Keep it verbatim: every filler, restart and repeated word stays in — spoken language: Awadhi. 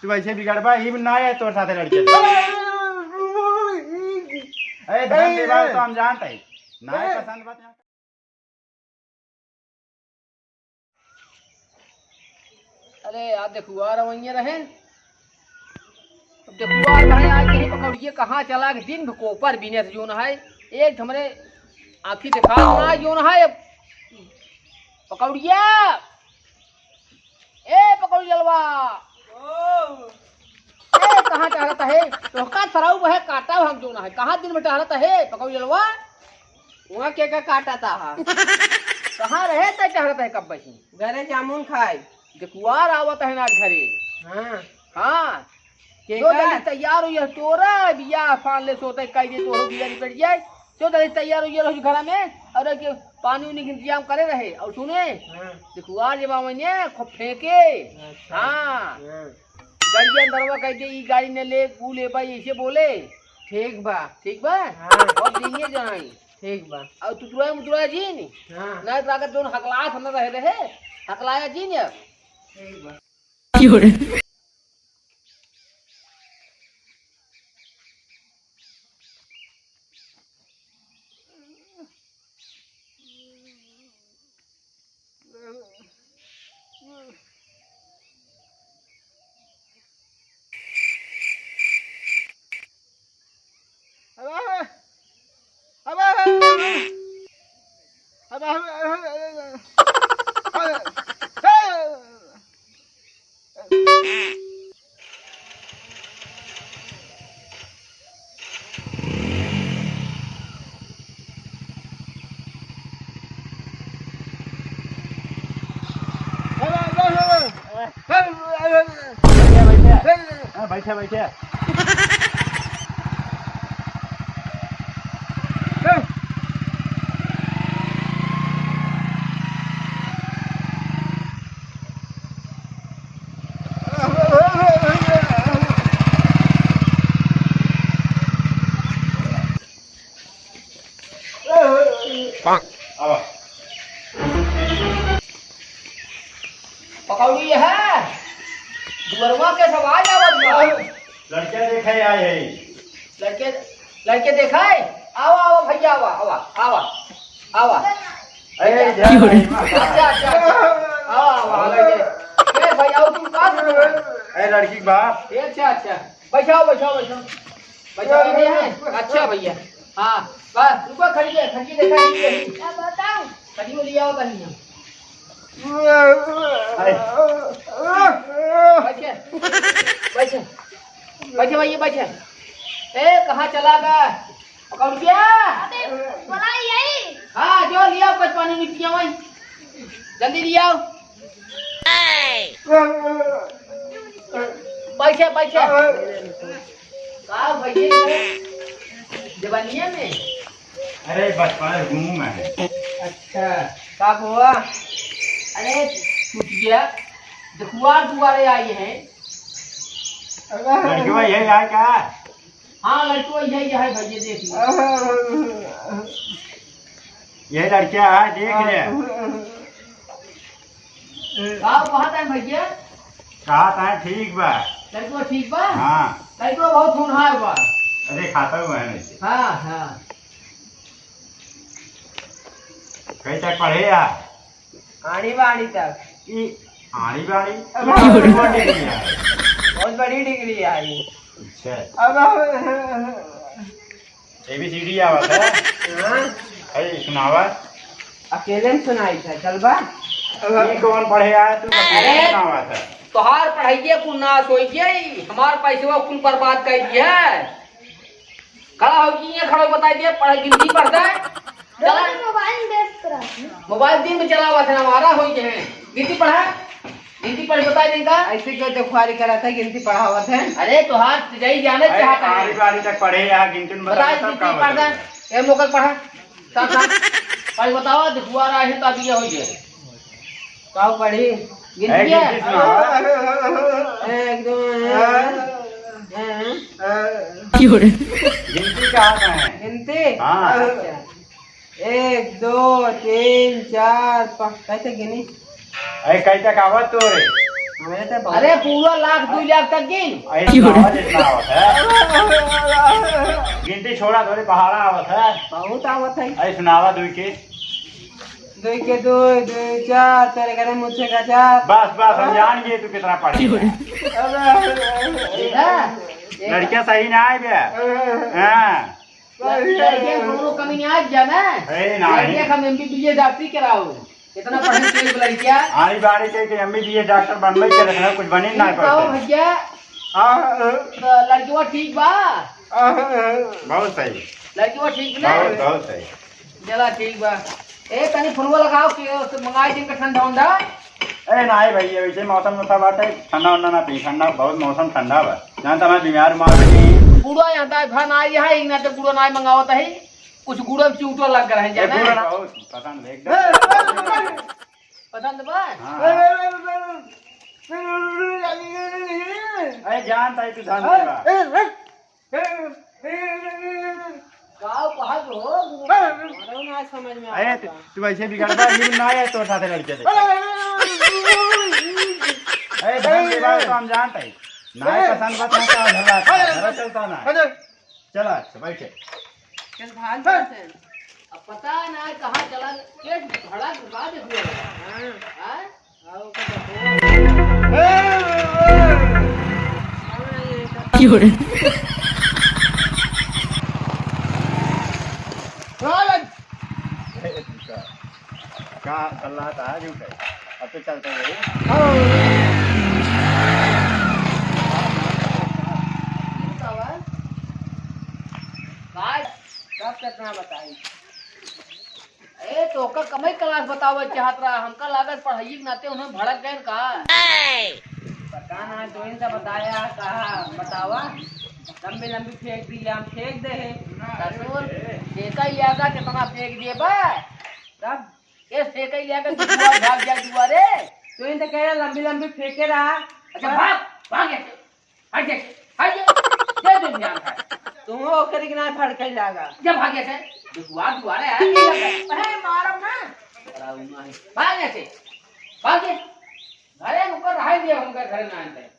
तू ऐसे बिगड़बा, ई ना है तोर साथे लड़के। अरे धन दे भाई, तो हम जानत है। ना है पसंद बात। अरे यार, देखुआ रवैया रहे। अब देखुआ रहे, आज कहीं पकौड़िए कहाँ चला के दिन भर कोपर बीने से जोन है। एक हमरे आँखी देखा ना जोन है। अब पकौड़िया, ए पकौड़ी जलवा। ए, कहाँ टहरत है? तोहका सराऊ वह काटा हम जोन है। कहाँ दिन में टहरत है पकौड़ी जलवा? वहाँ के का काटा था? कहाँ रहे तै टहरत है कब बसी? घरे जामुन खाए। देखुआर आवत है ना घरे। हाँ। हाँ। के जो का? जल्दी तैयार हो, यह तोरा बियाह फान ले सोते कह दे, तोरो बियाह निपट जाए। जो जल्दी तैयार हो, ये रहो घर में, और एक पानी उनी के इंतजाम करे रहे। और सुने, हाँ। देखुआर जब आवे ने, खूब फेंके। अच्छा। हाँ। हाँ। गाड़ी अंदरवा कह दे, ई गाड़ी ने ले, ऊ ले भाई, ऐसे बोले। ठीक बा। ठीक बा? हाँ। और दिए जाए। ठीक बा। और तुतुरा मुतुरा जी नी? हाँ। ना तो अगर जोन हकलात हम रहे रहे, हकलाया जी ने। ठीक बा। बैठे, बैठे। हाँ, बैठे, बैठे। आवा। पकौड़ी है, दुअरवा के सब आ जावत बा। लड़के देखे आए हैं। लड़के, लड़के देखे? आवा, आवा भैया, आवा, आवा, आवा, आवा। अरे, अच्छा, अच्छा, अच्छा। आवा, आवा, आवा, लड़के। ए भाई, आओ, तू का सुनो? अरे, लड़की के बाप। ए, अच्छा, अच्छा। बैठाओ, बैठाओ, बैठाओ। बैठाओ, बैठाओ। अच्छा भैया। हाँ, बस, रुको, खड़ी है, खड़ी देखा, खड़ी है। क्या बताऊं? खड़ी हो लिया होता नहीं है। अरे। बैठे, बैठे, बैठे भैया, बैठे। ए, कहाँ चला गया? पकौड़िया। अबे, बोला यही। हाँ, जो लिया, कुछ पानी नहीं पिया वही। जल्दी लिया। बैठे, बैठे। का भैया, जवानिया में? अरे, बचपन में घूम है। अच्छा, का हुआ? अरे, छूट गया। देखुआ दुआरे आई है। लड़कवा यही आए का? हाँ, लड़कवा यही है भैया, देख लो। यही लड़किया है, देख ले। का कहत है भैया? कहत है ठीक बा। लड़कवा ठीक बा? हाँ। लड़कवा बहुत होनहार बा। अरे, खाता हुआ है नहीं। हाँ, हाँ। कहीं तक पढ़े आ? आड़ी बाड़ी तक। ई आड़ी बाड़ी? अब बहुत बड़ी डिग्री है। बहुत बड़ी डिग्री है ये। अच्छा। अब हम एबीसीडी आवत है। हाँ। अरे, सुनावा। अकेले में सुनाई था, चल बा। ई कौन पढ़े आया तू? अकेले अरे, सुनावा था। तोहार पढ़ाइए कुल नाश होइ गई, हमार पैसवा कुल बर्बाद कर दिया। खड़ा हो कि ये खड़ा बताई दे, पढ़ा, गिनती पढ़ता है। चला। रोज मोबाइल में व्यस्त रहता है। मोबाइल दिन में चलावा था, हमारा हो गए हैं। गिनती पढ़ा, गिनती पढ़ बताई देगा। ऐसे क्यों देखुआरी करा था, गिनती पढ़ावत है। अरे, तो हाथ यही जाने अरे, चाहता है। आरी बारी तक पढ़े, यहाँ गिनती में बता, बताई, तब गिनती का पढ़ता है। बताओ? ए, मोकर पढ़ा। तब, तब, पढ़ बताओ, देखुआरा है, तब ये हो जाए। का पढ़ी? गिनती ए, है? गिनती सुनाओ। एक, दो, हैं? हैं? क्यों रे? गिनती कहाँ का है? गिनती? हाँ। अच्छा। एक, दो, तीन, चार, पाँच, कैसे गिनी? अरे, कई तक आवत तो रे? अरे पूरा लाख, दुई लाख तक गिन। अरे सुनावा जितना आवत है। गिनती छोड़ा, थोड़ी पहाड़ा आवत है। बहुत आवत है। अरे सुनावा दुई के। दुई के दुई, दुई चार, तेरे घरे मुझसे का चार। बस, बस, हम जान गए तू कितना पढ़े है। देखा? लड़कियां सही ना आए बे। हाँ। लड़कियां कोनो कमी नहीं आए बे ना। ए, नहीं। लड़कियां हम एमबीबीएस डॉक्टरी कराओ। इतना पढ़े लिखे लड़कियां। आनी बानी के, के एमबीबीएस डॉक्टर बनबे के रखना, कुछ बनी ना कहो पड़ते। भैया। हाँ, हाँ। तो लड़कियों ठीक बा? बहुत सही। लड़कियों ठीक ना? बहुत, बहुत सही। चला ठीक बा। ए, तनी फोनवा लगाओ कि ओ, से मंगाई दिन का ठंडा उंडा। ए, नाई भैया, वैसे मौसम में था बाटे, ठंडा उंडा ना पी, ठंडा, बहुत मौसम ठंडा बा। यहाँ तो हमारे बीमार उमार भी नहीं। गुड़ो यहाँ था, भा ना आई है, इतना तो गुड़ो ना मंगावत है। कुछ गुड़ो में चूटो लग रहे हैं, ए, जाना गुड़ो है? बहुत पसंद है, एकदम। पसंद बा? हाँ। अरे, जानता है तू धन देगा। गाँव कहाँ के हो? अरे, ना समझ में अरे, आवता। तू, तू ऐसे बिगड़बा, ये ना है तोर साथे लड़के से। अरे, धन देगा तो हम जानता है। ना है पसंद बात, ना तो घर आता है, घर चलता ना है। चला, अच्छा, बैठे। चल, भाग जा से। अब पता ना कहाँ चला, के भड़ा के बाद हुआ। हाँ। हाँ? का गल्ला था, झूठ है। अब तो चलते हैं। कब कितना बताई? ए, तो ओकर कमई क्लास बतावे चाहत रहा, हमका लागत पढ़ाई के नाते उन्हें भड़क गए का? पता ना, तो इनका बताया, कहा, बतावा, लंबी लंबी फेंक दी, हम फेंक दे है। ससुर, देखा ही आगा कितना फेंक दिए बा। तब? ये फेंक ही आगा, तू दुआ भाग जा दुआ रे। तो इनका कह रहा, लंबी लंबी फेंके रहा। अच्छा, भाग, भाग यहाँ से। हट जा, हट जा। ये तो ध्यान है। तुम ओकरे के ना भड़कई लागा। जब भागे से, दुआर, दुआरे है, नहीं लगा। अरे, मारब ना। अरे, उन्हें है। भाग जा से। भाग जा। घरे नुकर रहाई दिया, हमका घरे ना आते।